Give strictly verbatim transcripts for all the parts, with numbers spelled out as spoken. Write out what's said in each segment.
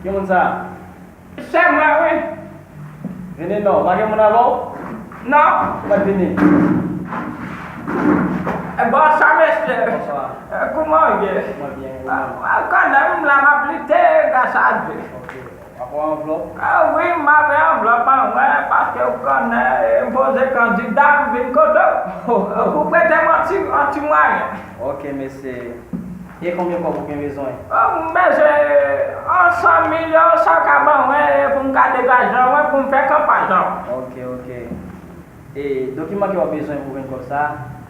Ki moun sa? Se mwen, wi. Vini non, pa gen moun avè w? Non. Ou pa t vini? E, bonswa, mesye. Bonswa. E, kouman w ye? Mwen byen, wi. A, a, kanmenm, m la, m ap lite, gras a Dye. Ok. W ap pran anvlòp? A, wi, m ap pran anvlòp an, wi, paske w konnen, e, m poze kandida, m vin kote w. Pou prete m yon ti, yon ti mwayen. Ok, mesye. E konbyen kòb ou gen bezwen? O, m bezwen yon san mil yo, sa w ka ban mwen, e, pou m ka degaje mwen, pou m fè kanpay an. Ok, ok. E dokiman ke w ap bezwen pou jwenn kòb sa,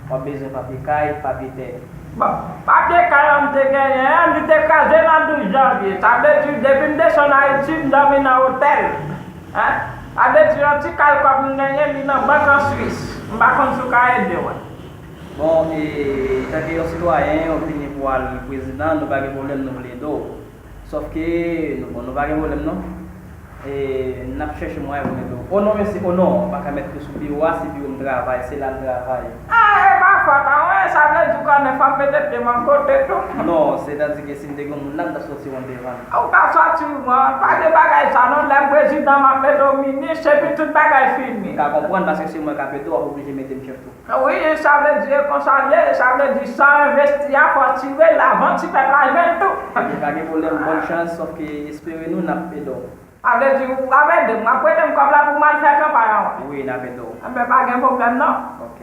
w ap bezwen papye kay, papye tè. Bon, papye kay an m te genyen an, li te kraze nan douz janvye. Sa vle di, depi m desann Ayiti, m dòmi nan otèl. Hein? Sa vle di, yon ti kal kòb m genyen, li nan bank an Swis. M pa konn si w ka ede mwen. Bon, e, tanke yon sitwayen, ou vini pou al prezidan, nou pa gen pwoblèm, nou vle ede w. Sòf ke, nou, bon, nou pa gen pwoblèm, non. E, n ap chèche mwayen pou n ede w. O non, mesye, o non, m pa ka mèt tou sou biwo a, se biwo m travay, se la m travay. A, e pa fòt an mwen, sa vle di w konnen fò m mete pye m yon kote tou. Non, sètadi ke si m te gen moun la, m t ap sòti w anndevan. Ou ka sòti mwen, pa gen bagay sa non, lè m prezidan, m ap mete w minis, epi tout bagay fini. M ka konprann, paske se mwen k ap ede w, w ap oblije mete m chèf tou. Wi, sa vle di e konsa l ye, sa vle di sa w envesti a, fò w tire l avan ti pèp la jwenn tou. Ebyen, pa gen pwoblèm, bòn chans, sòf ke espere nou, n ap ede w. Sa vle di, w ap ede m, w ap prete m kòb la pou m al fè kanpay an. Wi, n ap ede w. Enben, pa gen pwoblèm, non. Ok.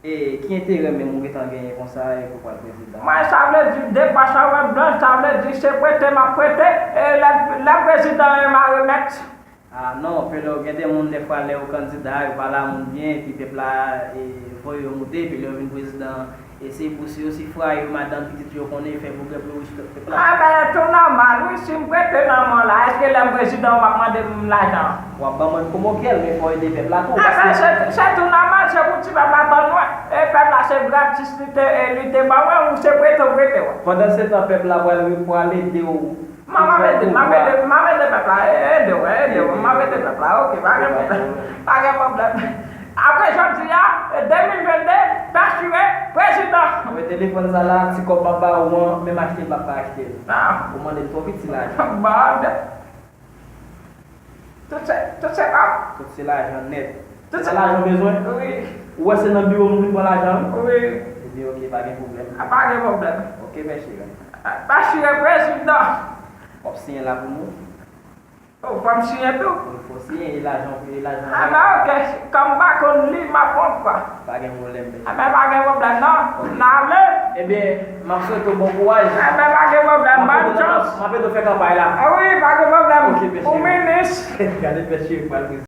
E ki enterè menm ou gentan genyen konsa e pou pral prezidan? Mwen, sa vle di, de pwa sa w wè blanch, sa vle di, se prete m ap prete, e lè, lè prezidan an, m a remèt. A non, Pelé, gen de moun, dèfwa, lè yo kandida, yo pa la moun byen, epi pèp la, e, voye yo moute, epi lè yo vin prezidan, e se pou si yo si fraye yo, madanm, pitit yo konnen, fè pwogrè pou yo, respè pèp la. A ben, tou nòmal, wi, si m prete nan men w la, èske lè m prezidan, w p ap mande m lajan an? W ap ban mwen m komokyèl, men fò ede pèp la tou, a ben, paske se, se tou nòmal, se pou ti pèp la tann mwen. E pèp la, se gratis li te, e li te ban mwen, ou se prete w prete w. Pandansetan, pèp la pral, pral ede w. M ap ede, m ap ede, m ap ede pèp la, e, ede w, ede w, m ap ede pèp la, ok, pa gen pwoblèm, pa gen pwoblèm. Apre jodi a, de mil vennde, Pè Chire, prezidan. Mwen telefòn sa la, ti kòb m ap ba ou an, menm achte m p ap ka achte l. Ou mande m twò piti lajan. Bon. Tout se, tout se kòb. Tout se lajan nèt. Tout se lajan w bezwen? Wi. Ou wè se nan biwo m vin pran lajan an? Wi. Ebyen, ok, pa gen pwoblèm. A, pa gen pwoblèm. Ok, Pè Chire. Pè Chire, prezidan. W ap siyen la pou nou? O, fò m siyen tou? Wi, fò w siyen, e lajan, e lajan. A, ben, ok. Kòm m pa konn li, m ap pran kwa. Pa gen pwoblèm, Pè Chire. A, ben, pa gen pwoblèm, non. Ok. N ale. Ebyen, m ap swete w bon kouraj. A, ben, pa gen pwoblèm, bòn chans. M ap ede w fè kanpay la. A wi, pa gen pwoblèm. Ok, Pè Chire. Pou minis. Gade Pè Chire pral prezidan.